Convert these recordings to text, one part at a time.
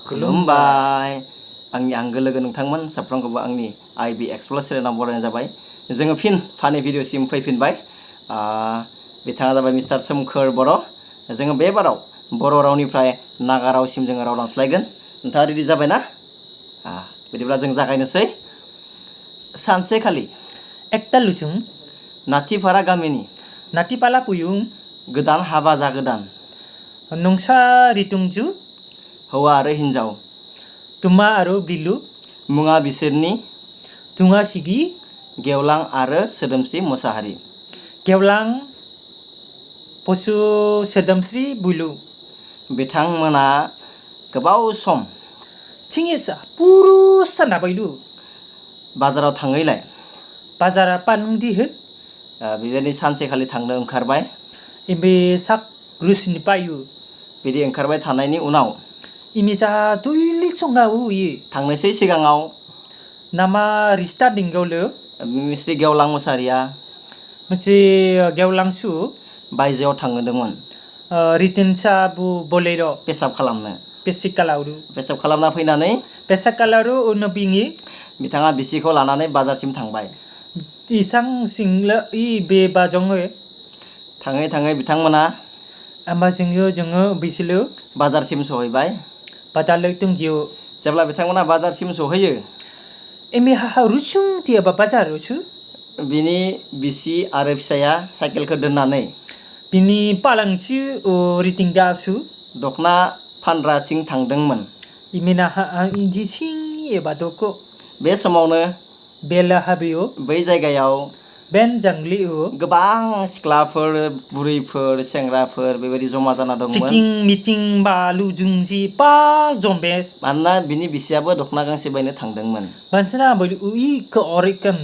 खुलुमबाय आंनि आंगो लोगो नोंथांमोन साफ्रोमखौबो आंनि आईबी एक्सप्लोर चेनेलाव बरायनाय जाबाय जोङो फिन फानि भिडिअसिम फैफिनबाय बिथाङा जाबाय मिस्टार सोमखोर बर' जोङो बे बाराव बर' रावनिफ्राय नागा रावसिम जोङो राव दानस्लायगोन नोंथाङा रेडि जाबाय ना बिदिब्ला जों जागायनोसै सानसेखालि एकता लुसुं नाथिपारा गामिनि नाथिपाला पुयुं गोदान हाबा जागोदान नंसा रितुंजु हौवा आरो हिन्जाव तुमा आरो बिलु मुङा बिसोरनि तुङा सिगि गेवलां आरो सोदोमस्रि मोसाहारि गेवलां पसु सोदोमस्रि बुलु बिथांमोना गोबाव सम थिंएसा पुरुस सानाबायलु बाजाराव थाङैलाय बाजारा पानुंदि हो बेबायदिनो सानसेखालि थांनो ओंखारबाय इबे साक रुसनि पायु बिदि ओंखारबाय थानायनि उनाव इमिजा दुइलि संगाउ ये थांनोसै सिगाङाव नामा रिस्टा दिंगावलो मिस्ट्रि गेवलां मोसाहारिया मोनसे गेवलांसु बायजोआव थांदोंमोन रिटेनसा बु बोलेर' पेसाब खालामनो पेसिकालावरु पेसाब खालामना फैनानै पेसाकालावरु उनबिङि बिथाङा बिसिखौ लानानै बाजारसिम थांबाय इसां सिंलो इ बे बाजङो थाङै थाङै बिथांमोना आमा जोङो बिसलो बाजारसिम सहैबाय बाजारलै तुंगियो जेब्ला बिथांमोना बाजारसिम सहैयो एमे हा रुसुं तियाबा बाजार रुसु बिनि बिसि आरो फिसाया साइकेलखौ दोननानै बिनि पालांसि रिटिं दासु दखना फानग्राथिं थांदोंमोन इमेना हा इदि सिं एबा दको बे समावनो बेला हाबियो बै जायगायाव बेन जांलियो गोबां सिख्लाफोर बुरैफोर सेंग्राफोर बेबायदि जमा जाना दंमोन चिकिं मिटिं बालु जुंजि पा जम्बेस मानोना बिनि बिसियाबो दखना गांसे बायनो थांदोंमोन मानसिना बोलि उइ को अरिकन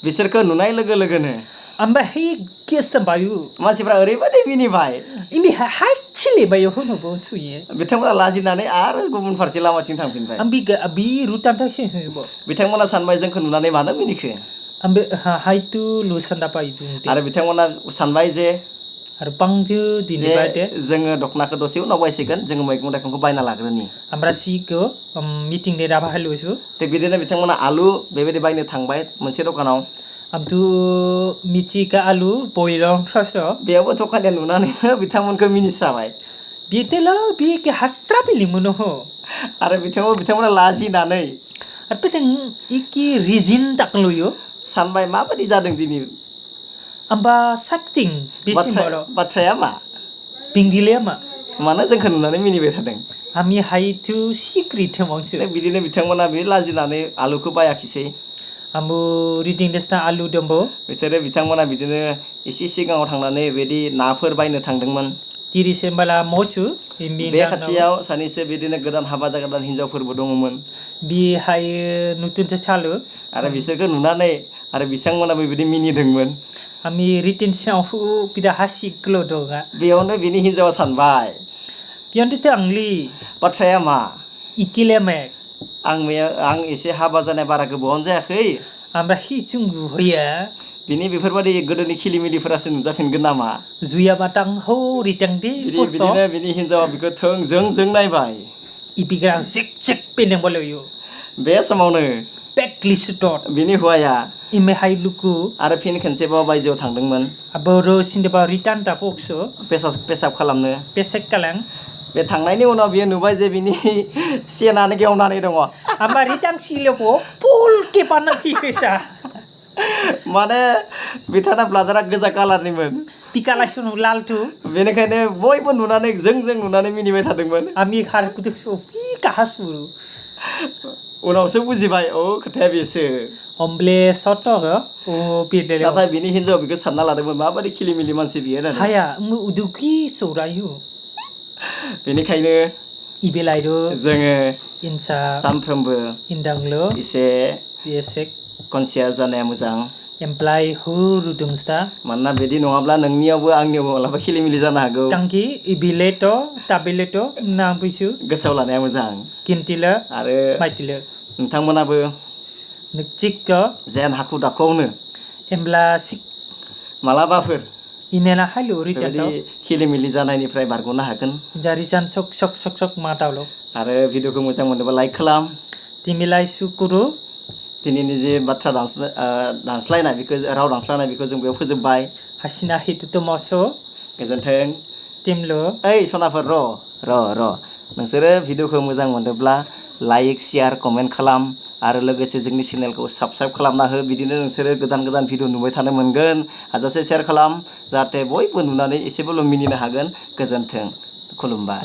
बिसोरखौ नुनाय लोगो लोगोनो आमबा हि केस बायु मानसिफ्रा ओरैबायदि मिनिबाय इमि हाय चिले बायु होनोबो सुये बिथांमोना लाजिनानै आरो गुबुन फारसे लामाथिं थांफिनबाय बि रुटानथा सेसबो बिथांमोना सानबाय जोंखौ नुनानै मानो मिनिखो आमबे हायतु लुसन्दा पायु आरो बिथांमोना सानबाय जे आरो पांजो दिनिबादे जोङो दखनाखौ दसे उनाव बायसिगोन जोङो मैगं थाइगंखौ बायना लाग्रोनि आमरा सिखौ मिटिं दे दाबा हालुसु थिग बिदिनो बिथांमोना आलु बेबायदि बायनो थांबाय मोनसे दखानाव आमतु मिथिका आलु बयलं फ्रास बेयावबो दखानिया नुनानैनो बिथांमोनखौ मिनिसाबाय बेतेल बे हास्रा बिलि मोनो हो आरो बिथांमोना लाजिनानै आरो बेथें इकि रिजिन दाकलयो सानबाय माबायदि जादों दिनै आमबा साक्टिं बेसिमबल बाथ्राया मा बिंगिले मा मानो जोंखौ नुनानै मिनिबाय थादों आमी हायतु सिक्रिट मांसो बिदिनो बिथांमोना बे लाजिनानै आलुखौ बायाखिसै आमबो रिदिं देसना आलु दंबो बिथांमोना बिदिनो एसे सिगाङाव थांनानै बेदि नाफोर बायनो थांदोंमोन तिरिसेम्बाला मसु बे खाथियाव सानैसो बिदिनो गोदान हाबा जागोदान हिनजावफोरबो दङमोन बि हाय नुतुनसे चालु आरो बिसोरखौ नुनानै आरो बिथांमोनाबो बिदि मिनिदोंमोन आमी रिटेनसनाव बिदा हासिकल दङा बेयावनो बिनि हिनजावा सानबाय बियान्ते आंलि बाथ्राया मा इकिलेमे आं एसे हाबा जानाय बारा गोबावानो जायाखै आमरा हिचुंगु होया बिनि बेफोरबायदि गोदोनि खिलिमिलिफोरासो नुजाफिनगोन नामा जुया बातां हो रिटेंदि बिदिनो बिनि हिनजावा बिखौ थोंजों नायबाय इपिग्रा जिक जिक पेनें बलयो बे समावनो पेकलिसुटट बिनि हौवाया इमे हायलुकु आरो फिन खनसेबाव बायजोआव थांदोंमोन बोरो सिन्देबा रिटार्न दा पक्सो पेसाब खालामनो पेसेक कालां बे थांनायनि उनाव बियो नुबाय जे बिनि सेनानो गेवनानै दङ आमा रिटार्न सिलेपो पुल के पाना फिसा माने बिथाङा ब्लादारा गोजा कालारनिमोन पिकालासुन लालटु बेनिखायनो बयबो नुनानै जों नुनानै मिनिबाय थादोंमोन आमी खारकुदु सफि काहासुरु उनावसो बुजिबाय खोथाया बेसो हमब्ले सटग ओ पिदेले नाथाय बिनि हिनजाव बिखौ सानना लादोंमोन माबायदि खिलिमिलि मानसि बियो होननानै हाया उदुखि सौरायु बेनिखायनो इबेलायरो जोङो इनसा सानफ्रोमबो इन्दांलो एसे कनसियास जानाया मोजां एमप्लाय हो रुदुंस्ता मानोना बिदि नङाब्ला नोंनियावबो आंनियावबो मालाबा खिलिमिलि जानो हागौ तांकि इबिलेट ताबिलेट ना बैसु गोसोआव लानाया मोजां किन्टिला आरो माइटिला नोंथांमोनाबो नचिक जेन हाखु दाखुआवनो एमब्ला सिक मालाबाफोर इनेला हायलु रिटार्न खिलिमिलि जानायनिफ्राय बारग'नो हागोन जारिजान सक मातावलो आरो भिडिअखौ मोजां मोनोबा लाइक खालाम Timilai sukuru. दिनैनि जे बाथ्रा दानस्लायनाय बेखौ राव दानस्लायनाय बेखौ जों बेयाव फोजोबबाय Hasina hitutu moso. गोजोन्थों Timlo. ओइ सनाफोर र' नोंसोरो भिडिअखौ मोजां मोनोब्ला लाइक शेयार कमेन्ट खालाम आरो लोगोसे जोंनि चेनेलखौ साबस्क्राइब खालामना हो बिदिनो नोंसोरो गोदान भिडिअ नुबाय थानो मोनगोन हाजासे शेयार खालाम जाहाथे बयबो नुनानै एसेबाबो मिनिनो हागोन गोजोन्थों खुलुमबाय